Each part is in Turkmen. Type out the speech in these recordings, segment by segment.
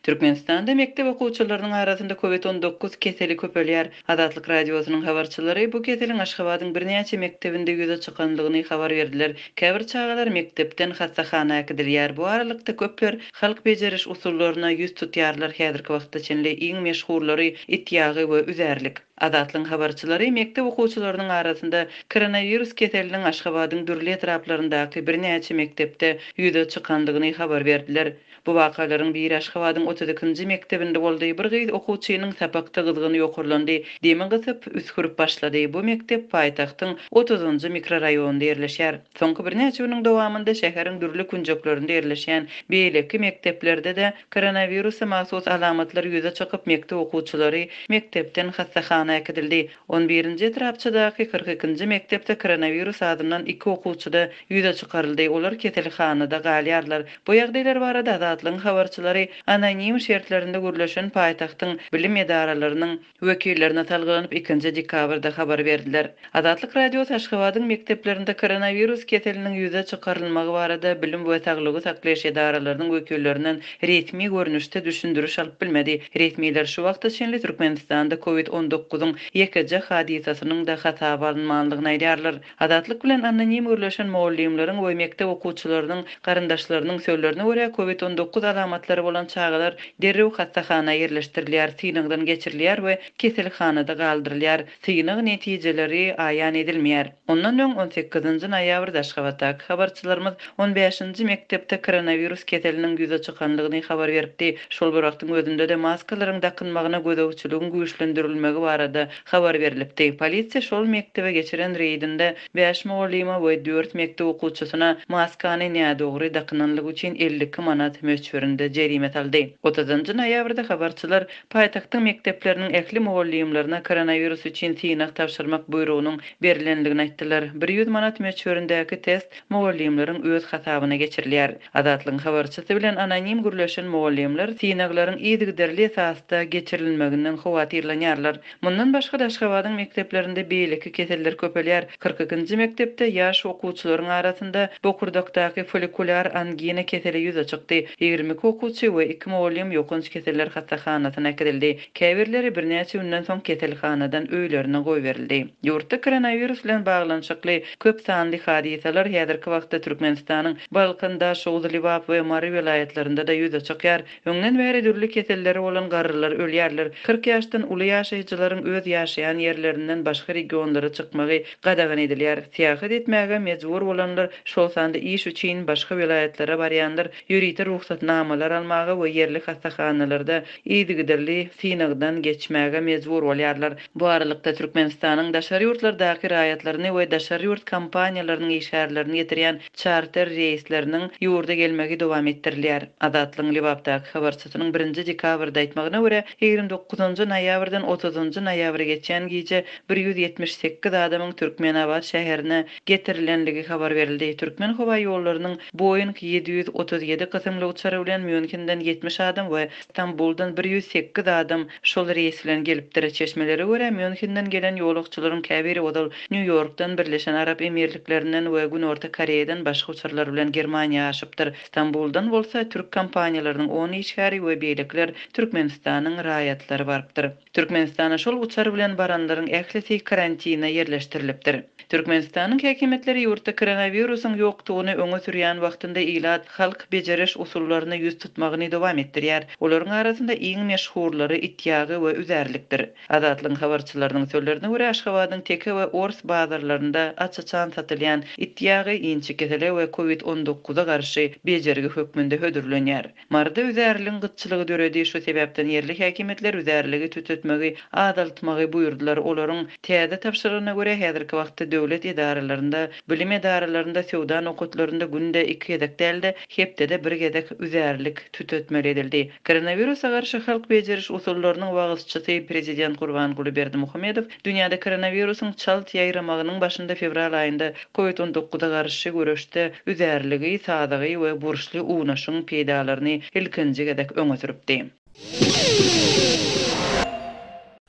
Türkmenistanda mekdep okuwçylarynyň arasynda Covid 19 keseli köpelýär. Azatlyk Radiosynyň habarçylary bu keseliň Aşgabadyň birnäçe mekdebinde ýüze çykandygyny habar berdiler. Käbir çagalar mekdepden hassahana äkidilýär. Bu aralykda, köpler halk bejeriş usullaryna ýüz tutýarlar, häzirki wagtda çenli iň meşhurlary it ýagy we üzärlik. Azatlygyň habarçylary mekdep okuwçylarynyň arasynda koronawirus keseliniň Aşgabadyň dürli etraplaryndaky birnäçe mekdepde ýüze çykandygyny habar berdiler. Bu wakalaryň biri Aşgabadyň 32 nji mekdebinde boldy. Bir gyz okuwçynyň sapakda gyzgyny ýokarlandy, demi gysyp, üsgürip başlady. Bu mekdep paýtagtyň otuzynjy mikroraýonynda ýerleşýär. Soňky birnäçe günüň dowamynda şäheriň dürli künjeklerinde ýerleşýän beýleki mekdeplerde-de koronawirusa mahsus alamatlar ýüze çykyp, mekdep okuwçylary mekdepden hassahana äkidildi. On birinji etrapçadaky 42 nji mekdepde koronawirus azyndan iki okuwçyda ýüze çykaryldy, olar keselhanada galýarlar. Bu ýagdaýlar barada Azatlygyň habarçylary anonim şertlerinde gürleşen paýtagtyň bilim edaralarynyň wekillerine salgylanyp ikinji dekabrda habar berdiler. Azatlyk Radiosy Aşgabadyň mekdeplerinde koronawirus keseliniň ýüze çykarylmagy barada bilim we saglygy saklaýyş edaralarynyň wekillerinden resmi görnüşde düşündiriş alyp bilmedi. Resmiler şu wagta çenli Türkmenistanda covid on dokuzyň ýekeje hadysasynyň-da hasaba alynmandygyny aýdýarlar. Azatlyk bilen anonim gürleşen mugallymlaryň we mekdep okuwçylarynyň garyndaşlarynyň sözlerine görä, covid 19 alamatlary bolan çagalar derrew hassahana ýerleşdirilýär, synagdan geçirilýär we keselhanada galdyrylýar. Synag netijeleri aýan edilmeýär. Ondan öň, on sekizinji noýabrda Aşgabatdaky habarçylarymyz on bäşinji mekdepde koronawirus keseliniň ýüze çykandygyny habar beripdi. Şol bir wagtyň özünde-de maskalaryň dakynmagyna gözegçiligiň güýçlendirilmegi barada habar berlipdi. Polisiýa şol mekdebe geçiren reýdinde bäş mugallyma we dört mekdep okuwçysyna maskany nädogry dakynanlygy üçin 52 manat möçberinde jerime saldy. Otuzynjy noýabrda habarçylar Paýtagtyň mekdepleriniň ähli mugallymlaryna koronawirus üçin synag tabşyrmak buýrugynyň berlendigini aýtdylar. 100 manat möçberindäki test mugallymlaryň öz hasabyna geçirilýär. Azatlygyň habarçysy bilen anonim gürleşen mugallymlar synaglaryň yzygiderli esasda geçirilmeginden howatyrlanýarlar. Mundan başga-da Aşgabadyň mekdeplerinde beýleki keseller köpelýär. 42-nji mekdepde ýaş okuwçylaryň arasynda bokurdakdaky follikulýar angina keseli ýüze çykdy. 22 okuwçy we iki mugallym ýokanç keseller hassahanasyna äkidildi. Käbirleri birnäçe günden soň keselhanadan öýlerine goýberildi. Ýurtda koronawirus bilen baglanyşykly köp sanly hadysalar häzirki wagtda Türkmenistanyň Balkan, Daşoguz, Lebap we Mary welaýatlarynda-da ýüze çykýar. Öňden bäri dürli keselleri bolan garrylar ölýärler. 40 ýaşdan uly ýaşaýjylaryň öz ýaşaýan ýerlerinden başga regionlara çykmagy gadagan edilýär. Syýahat etmäge mejbur bolanlar, şol sanda iş üçin başga welaýatlara barýanlar ýörite rugsatnamalar almaga we ýerli hassahanalarda yzygiderli synagdan geçmäge mejbur bolýarlar. Bu aralykda, Türkmenistanyň daşary ýurtlardaky raýatlaryny we daşary ýurt kompaniýalarynyň işgärlerini getirýän çarter reýsleriniň ýurda gelmegi dowam etdirilýär. Azatlygyň Lebapdaky habarçysynyň birinji dekabrda aýtmagyna görä, 29 noýabrdan otuzynjy noýabra geçýän gije 178 adamyň Türkmenabat şäherine getirilenligi habar berildi. Türkmenhowaýollarynyň Boeing 737 kysymly uçary bilen Mýunhenden 70 adam we Stambuldan 108 adam şol reýs bilen gelipdir. Çeşmelere görä, Mýunhenden gelen ýolagçylaryň käbiri ozal Nýu-Ýorkdan, Birleşen Arap Emirliklerinden we Günorta Koreýadan başga uçarlar bilen Germaniýa aşypdyr. Stambuldan bolsa türk kompaniýalarynyň on işgäri we beýlekiler Türkmenistanyň raýatlary barypdyr. Türkmenistana şol uçar bilen baranlaryň ählisi karantine ýerleşdirilipdir. Türkmenistanyň häkimiýetleri ýurtda koronawirusyň ýokdugyny öňe sürýän wagtynda ilat halk bejeriş usullaryna ýüz tutmagyny dowam etdirýär. Olaryň arasynda iň meşhurlary it ýagy we üzärlikdir. Azatlygyň habarçylarynyň sözlerine görä, Aşgabadyň Teke we Ors bazarlarynda aç-açan satylýan it ýagy inçekesele we covid on dokuza garşy bejergi hökmünde hödürlenýär. Maryda üzärligiň gytçylygy döredi, şu sebäpden ýerli häkimiýetler üzärligi tütetmegi azaltmagy buýurdylar. Olaryň täze tabşyrygyna görä, häzirki wagtda döwlet edaralarynda, bilim edaralarynda, söwda nokatlarynda günde iki gezek däl-de, hepdede bir gezek üzärlik tütetmeli edildi. Koronawirusa garşy halk bejeriş usullarynyň wagyzçysy prezident Gurbanguly Berdimuhamedow dünýäde koronawirusyň çalt ýaýramagynyň başynda fewral aýynda Covid 19 a garşy göreşde üzärligi, sazagy we burçly unaşyň peýdalaryny ilkinji gezek öňe sürüpdi.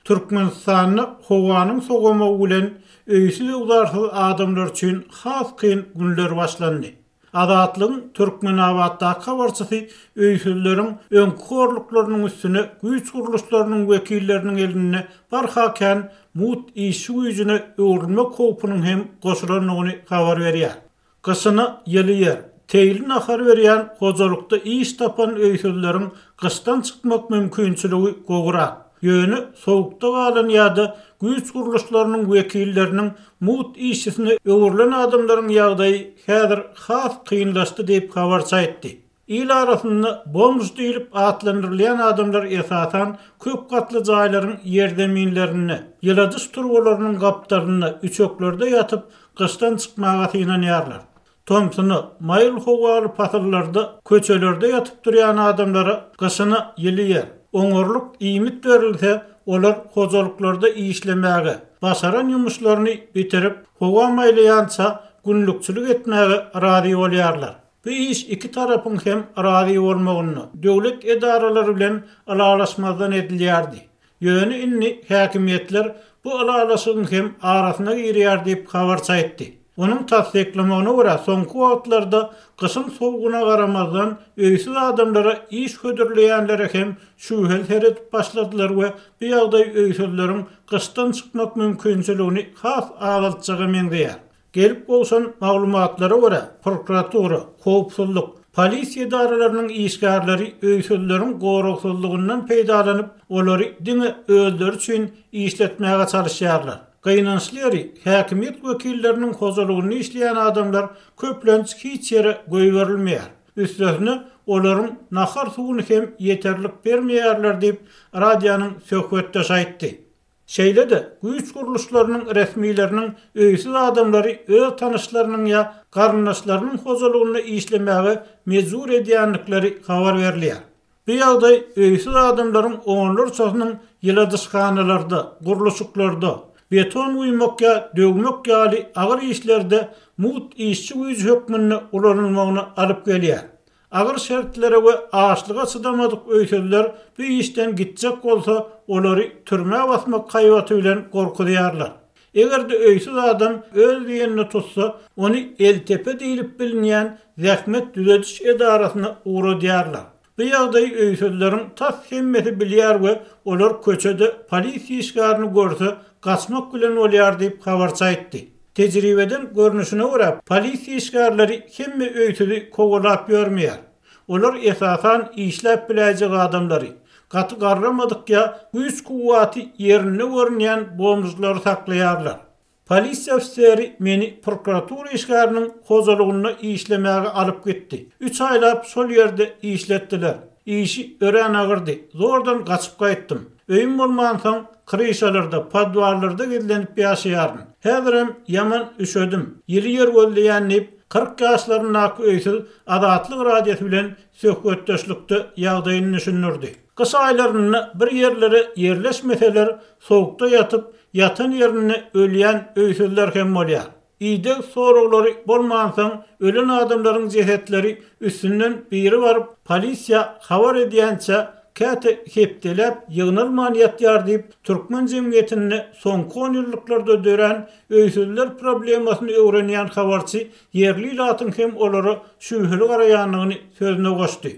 Türkmenistanda howanyň sowamagy bilen öýsüz-öwzarsyz adamlar üçin has kyn günler başlandy. Azatlygyň Türkmenabatdaky habarçysy öýsüzleriň öňki horluklarynyň üstüne güýç gurluşlarynyň wekilleriniň elinde barha kän mugt işçi güýjüne öwrülmek howpunyň hem goşulandygyny habar berýär. Gyşyna ýyly ýer, teýli nahar berýän hojalykda iş tapan öýsüzleriň gyşdan çykmak mümkinçiligi gowurak. Ýöne sowukda galan ýa-da güýç gurluşlarynyň wekilleriniň mugt işçisine öwrülen adamlaryň ýagdaýy häzir has kynlaşdy diýip, habarçy aýtdy. Il arasynda bomž diýlip atlandyrylýan adamlar esasan köp gatly jaýlaryň ýerzeminlerinde, ýyladyş turbalarynyň gapdalynda, üçeklerde ýatyp, gyşdan çykmaga synanýarlar. Tomsuna, maýyl howaly pasyllarda köçelerde ýatyp durýan adamlara gyşyna ýyly ýer, oňarlyk iýmit berilse, olar hojalyklarda işlemäge, başaran ýumuşlaryny bitirip, howa maýlaýança günlükçilik etmäge razy bolýarlar. Bu iş iki tarapyň hem razy bolmagynda, döwlet edaralary bilen ylalaşmazdan edilýärdi. Ýöne indi häkimiýetler bu ylalaşygyň hem arasyna girýär diýip, habarçy aýtdy. Onuň tassyklamagyna görä, soňky wagtlarda gyşyň sowugyna garamazdan, öýsüz adamlara iş hödürleýänlere hem şübheli seredip başladylar we bu ýagdaý öýsüzleriň gyşdan çykmak mümkinçiligini has azaltjaga meňzeýär. Gelip gowşan maglumatlara görä, prokuratura, howpsuzlyk, polisiýa edaralarynyň işgärleri öýsüzleriň goragsyzlygyndan peýdalanyp, olary diňe özleri üçin işletmäge çalyşýarlar. Gynançly ýeri, häkimiýet wekilleriniň hojalygynda işleýän adamlar köplenç hiç ýere goýberilmeýär. Üstesine, olaryň nahar-suwuny hem ýeterlik bermeýärler diýip, radionyň söhbetdeşi aýtdy. Şeýle-de, güýç gurluşlarynyň resmileriniň öýsüz adamlary öz tanyşlarynyň ýa garyndaşlarynyň hojalygynda işlemäge mejbur edýändikleri habar berilýär. Bu ýagdaý öýsüz adamlaryň onlarçasynyň ýyladyşhanalarda, gurluşyklarda, beton guýmak ýa döwmek ýaly agyr işlerde mugt işçi güýji hökmünde ulanylmagyna alyp gelýär. Agyr şertlere we açlyga çydamadyk öýsüzler bu işden gitjek bolsa, olary türmä basmak haýbaty bilen gorkuzýarlar. Eger-de öýsüz adam öz diýenini tutsa, ony Eltepe diýlip bilinýän zähmet düzediş edarasyna ugradýarlar. Bu ýagdaýy öýsüzleriň tas hemmesi bilýär we olar köçede polisiýa işgärini görse, gaçmak bilen bolýar diýip, habarçy aýtdy. Tejribeden görnüşine görä, polisiýa işgärleri hemme öýsüzi kowalap ýörmeýär. Olar esasan işläp biläýjek adamlary, gaty garramadyk ýa güýç-kuwwaty ýerinde görünýän bomžlary saklaýarlar. Polisiýa ofiseri meni prokuratura işgäriniň hojalygynda işlemäge alyp gitdi. Üç aýlap şol ýerde işletdiler. Işi örän agyrdy. Zordan gaçyp gaýtdym. Öýüm bolmansoň, kryşalarda, podwallarda gizlenip ýaşaýaryn. Häzirem ýaman üşedim. Ýyly ýer gözleýän diýip, 40 ýaşlaryndaky öýsüz Azatlyk Radiosy bilen söhbetdeşlikde ýagdaýyny düşündirdi. Gyş aýlarynda bir ýerlere ýerleşmeseler, sowukda ýatyp, ýatan ýerinde ölýän öýsüzler hem bolýar. Ideg soraglary bolmansoň, ölen adamlaryň jesetleri üstünden biri baryp, polisiýa habar edýänçä, käte hepdeläp ýygnalman ýatýar diýip, türkmen jemgyýetinde soňky onýyllyklarda dörän öýsüzler problemasyny öwrenýän habarçy ýerli ilatyň hem olara şübheli garaýandygyny sözüne goşdy.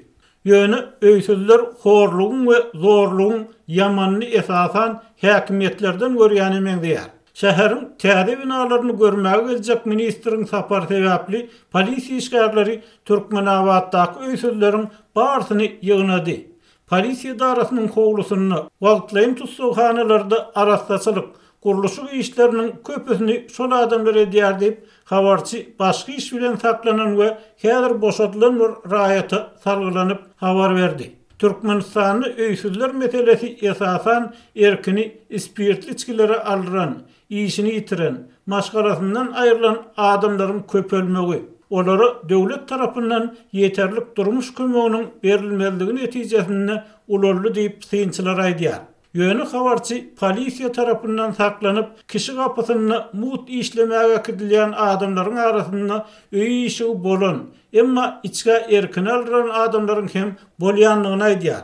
Ýöne öýsüzler horlugyň we zorlugyň ýamanyny esasan häkimiýetlerden görýäne meňzeýär. Şäheriň täze binalaryny görmäge geljek ministriň sapary sebäpli polisiýa işgärleri Türkmenabatdaky öýsüzleriň barysyny ýygnady. Polisiýa edarasynyň howlusynda, wagtlaýyn tussaghanalarda arassaçylyk, gurluşyk işleriniň köpüsini şol adamlar edýär diýip, habarçy başga iş bilen saklanan we häzir boşadylan bir raýata salgylanyp habar berdi. Türkmenistanda öýsüzler meselesi esasan erkini spirtli içgilere aldyran, işini ýitiren, maşgalasyndan aýrylan adamlaryň köpelmegi, olara döwlet tarapyndan ýeterlik durmuş kömeginiň berilmezligi netijesinde ulaldy diýip, synçylar aýdýar. Ýöne habarçy polisiýa tarapyndan saklanyp, kişi gapysynda mugt işlemäge äkidilýän adamlaryň arasynda öýi-işigi bolan, emma içgä erkini aldyran adamlaryň hem bolýandygyny aýdýar.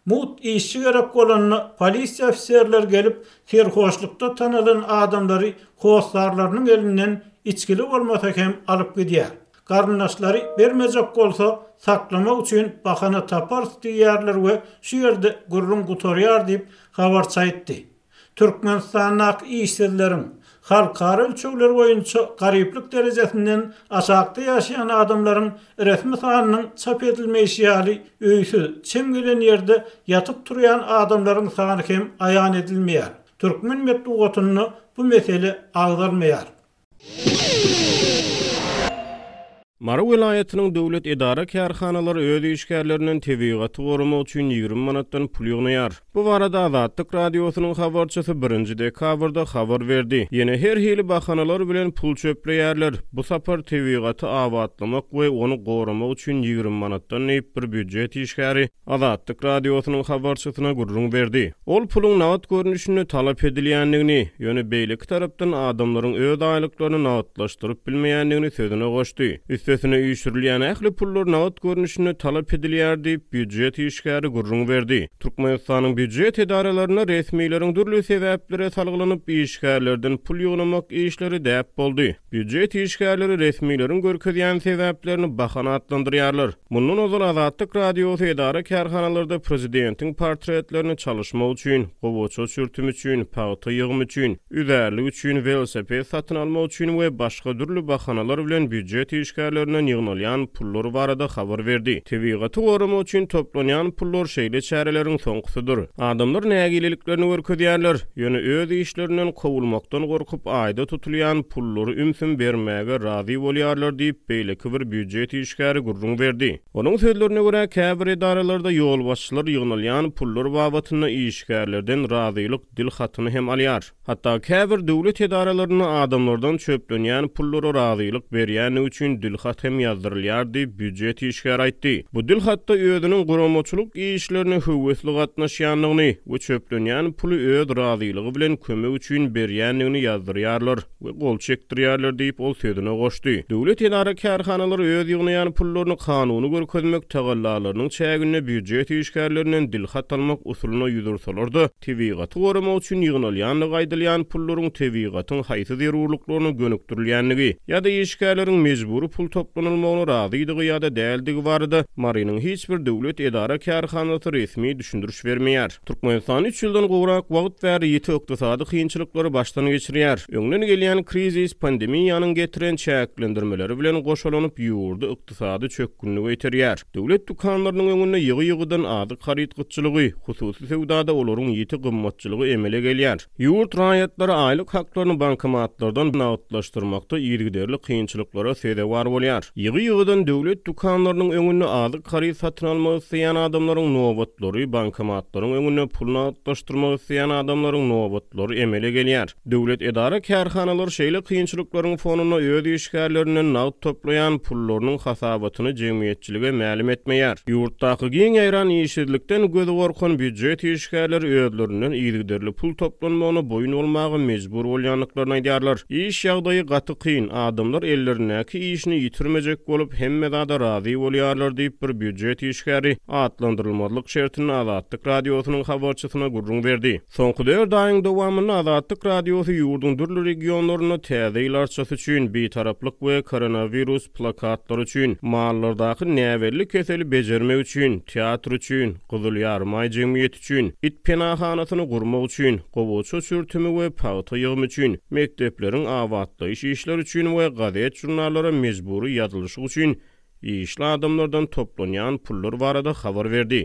Mugt işçi gerek bolanda, polisiýa ofiserleri gelip, serhoşlukda tanalan adamlary hossarlarynyň elinden içgili bolmasa hem alyp gidýär. Garyndaşlary bermejek bolsa, saklamak üçin bahana taparys diýýärler we şu ýerde gürrüň gutarýar diýip, habarçy aýtdy. Türkmenistandaky işsizleriň, halkara ölçegleri boýunça garyplyk derejesinden aşakda ýaşaýan adamlaryň resmi sanynyň çap edilmeýşi ýaly, öýsüz, çem gelen ýerde ýatyp-turýan adamlaryň sany hem aýan edilmeýär. Türkmen metbugatynda bu mesele agzalmaýar. Mary welaýatynyň döwlet edara-kärhanalary öz işgärlerinden tebigaty goramak üçin 20 manatdan pul ýygnaýar. Bu barada Azatlyk Radiosynyň habarçysy birinji dekabrda habar berdi. Ýene her hili bahanalar bilen pul çöpleýärler. Bu sapar tebigaty abatlamak we ony goramak üçin 20 manatdan diýip, bir býujet işgäri Azatlyk Radiosynyň habarçysyna gürrüň berdi. Ol puluň nagt görnüşinde talap edilýändigini, ýöne beýleki tarapdan adamlaryň öz aýlyklaryny nagtlaşdyryp bilmeýändigini sözüne goşdy. Üstesine üýşürilýän ähli pullar nagt görnüşinde talap edilýär diýip, býujet işgäri gürrüň berdi. Türkmenistanyň býujet edaralarynda resmileriň dürli sebäplere salgylanyp işgärlerden pul ýygnamak işleri däp boldy. Býujet işgärleri resmileriň görkezýän sebäplerini bahana atlandyrýarlar. Mundan ozal Azatlyk Radiosy edara-kärhanalarda prezidentiň portretlerini çalyşmak üçin, gowaça çürtümi üçin, pagta ýygymy üçin, üzärlik üçin, welosiped satyn almak üçin we başga dürli bahanalar bilen býujet işgärlerinden ýygnalýan pullar barada habar berdi. Tebigaty goramak üçin toplanýan pullar şeýle çäreleriň soňkusydyr. Adamlar nägileliklerini görkezýärler, ýöne öz işlerinden kowulmakdan gorkup aýda tutulýan pullary ümsüm bermäge razy bolýarlar diýip, beýleki bir býujet işgäri gürrüň berdi. Onuň sözlerine görä, käbir edaralarda ýolbaşçylar ýygnalýan pullar babatynda işgärlerden razylyk dil hatyny hem alýar. Hatda käbir döwlet edaralarynda adamlardan çöplenýän pullara razylyk berýändigi üçin dilhat hem ýazdyrylýar diýip, býujet işgäri aýtdy. Bu dilhatda özüniň guramaçylyk işlerine höwesli gatnaşýandygyny we çöplenýän puly öz razylygy bilen kömek üçin berýändigini ýazdyrýarlar we gol çekdirýärler diýip, ol sözüne goşdy. Döwlet edara-kärhanalary öz ýygnaýan pullaryny kanuny görkezmek tagallalarynyň çäginde býujet işgärlerinden dilhat almak usulyna ýüz ursalar-da, Tebigaty goramak üçin ýygnalýandygy aýdylýan pullaryň tebigatyň haýsy zerurlyklaryna gönükdirilýändigi ýa-da işgärleriň mejbury pul toplanylmagyna razydygy ýa-da däldigi barada Marynyň hiç bir döwlet edara-kärhanasy resmi düşündiriş bermeýär. Türkmenistan üç ýyldan gowrak wagt bäri ýiti ykdysady kynçylyklary başdan geçirýär. Öňden gelýän krizis pandemiýanyň getiren çäklendirmeleri bilen goşalanyp ýurdy ykdysady çökgünlige iterýär. Döwlet dükanlarynyň öňünde ýygy-ýygydan azyk haryt gytçylygy, hususy söwdada olaryň ýiti gymmatçylygy emele gelýär. Ýurt raýatlary aýlyk haklaryny bankomatlardan nagtlaşdyrmakda yzygiderli kynçylyklara sezewar bolýar. Ýygy-ýygydan döwlet dükanlarynyň öňünde azyk haryt satyn almak isleýän adamlaryň nobatlary, bankomatlaryň öňünde pul nagtlaşdyrmak isleýän adamlaryň nobatlary emele gelýär. Döwlet edara-kärhanalar şeýle kynçylyklaryň fonunda öz işgärlerinden nagt toplaýan pullarynyň hasabatyny jemgyýetçilige mälim etmeýär. Ýurtdaky giň ýaýran işsizlikden gözi gorkan býujet işgärleri özlerinden yzygiderli pul toplanmagyna boýun bolmaga mejbur bolýandyklaryny aýdýarlar. Iş ýagdaýy gaty kyn, adamlar ellerindäki işini ýitirmejek bolup, hemme zada razy bolýarlar diýip, bir býujet işgäri atlandyrylmazlyk şertinde Azatlyk Radiosynyň habarçysyna gürrüň berdi. Soňky dört aýyň dowamynda Azatlyk Radiosy ýurduň dürli regionlarynda Täze ýyl arçasy üçin, Bitaraplyk we koronawirus plakatlary üçin, mallardaky näbelli keseli bejermek üçin, teatr üçin, Gyzyl Ýarymaý jemgyýeti üçin, it penahanasyny gurmak üçin, gowaça çürtümi we pagta ýygymy üçin, mekdepleriň abatlaýyş işleri üçin we gazet-žurnallara mejbury ýazylyşyk üçin işli adamlardan toplanýan pullar barada habar berdi.